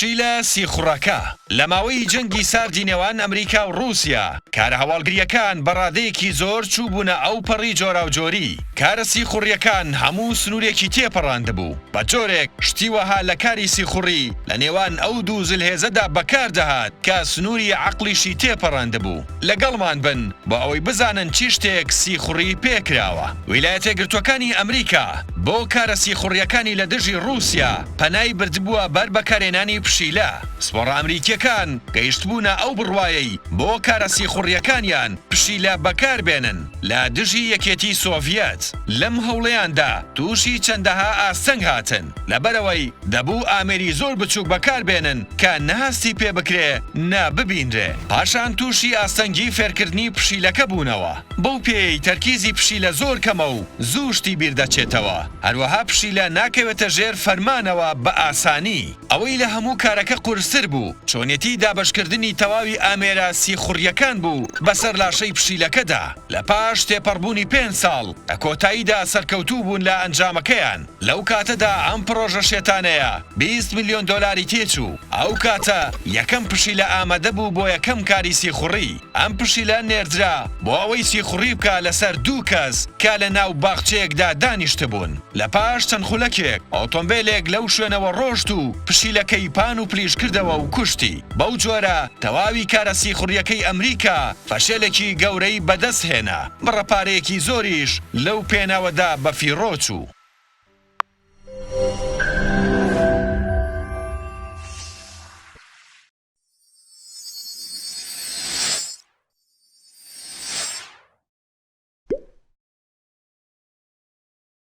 پشیلە سیخوڕەکە. لە ماوەی جەنگی ساردی نێوان ئەمریکا و ڕووسیا، کارە هەواڵگرییەکان بە ڕادەیەکی زۆر چووبوونە ئەوپەڕی جۆراوجۆری. کارە سیخوڕییەکان هەموو سنوورێکی تێپەڕاندبوو، بە جۆرێک شتی وەها لە کاری سیخوڕی لە نێوان ئەو دوو زلهێزەدا بەکار دەهات کە سنووری عەقڵیشی تێپەڕاندبوو. لەگەڵمان بن بۆ ئەوەی بزانن چی شتێک سیخوڕی پێکراوە. ویلایەتەیەکگرتووەکانی ئەمریکا بۆ کارە سیخوڕییەکانی لە دژی ڕووسیا پەنای بردبووە بەر بەکارهێنانی پشیلە. پسپۆڕە ئەمریکییەکان گەیشتبوونە ئەو بڕوایەی بۆ کارە سیخوڕییەکانیان پشیلە بەکاربێنن لە دژی یەکێتی سۆڤیەت. لەم هەوڵەیاندا تووشی چەندەها ئاستەنگ هاتن، لەبەرئەوەی دەبوو ئامێری زۆر بچووک بەکاربێنن کە نە هەستی پێ بکرێ نە ببینرێ. پاشان تووشی ئاستەنگی فێرکردنی پشیلەکە بوونەوە. بەو پێیەی تەرکیزی پشیلە زۆر کەمە و زوو شتی بیردەچێتەوە، هەروەها پشیلە ناکەوێتە ژێر فەرمانەوە بە ئاسانی. ئەوەی لە هەموو کارەکە قورستر بوو، چۆنیەتی دابەشکردنی تەواوی ئامێرە سیخوڕییەکان بوو بەسەر لاشەی پشیلەکەدا. لە پاش تێپەڕبوونی پێنج ساڵ، لە کۆتاییدا سەرکەوتوو بوون لە ئەنجامەکەیان. لەو کاتەدا ئەم پڕۆژە شێتانەیە 20 ملیۆن دۆلاری تێچوو. ئەو کاتە یەکەم پشیلە ئامادە بوو بۆ یەکەم کاری سیخوڕی. ئەم پشیلە نێردرا بۆ ئەوەی سیخوڕی بکا لەسەر دوو کەس کە لە ناو باخچەیەکدا دانیشتبوون. لە پاش چەند خولەکێک ئۆتۆمبێلێک لەو شوێنەوە ڕۆشت و پشیلەکەی پان و پلیش کردەوە و کوشتی. بەو جۆرە تەواوی کارە سیخوڕیەکەی ئەمریکا فەشەلێکی گەورەی بەدەست هێنا. بڕە پارەیەکی زۆریش لەو پێناوەدا بەفیڕۆ چوو.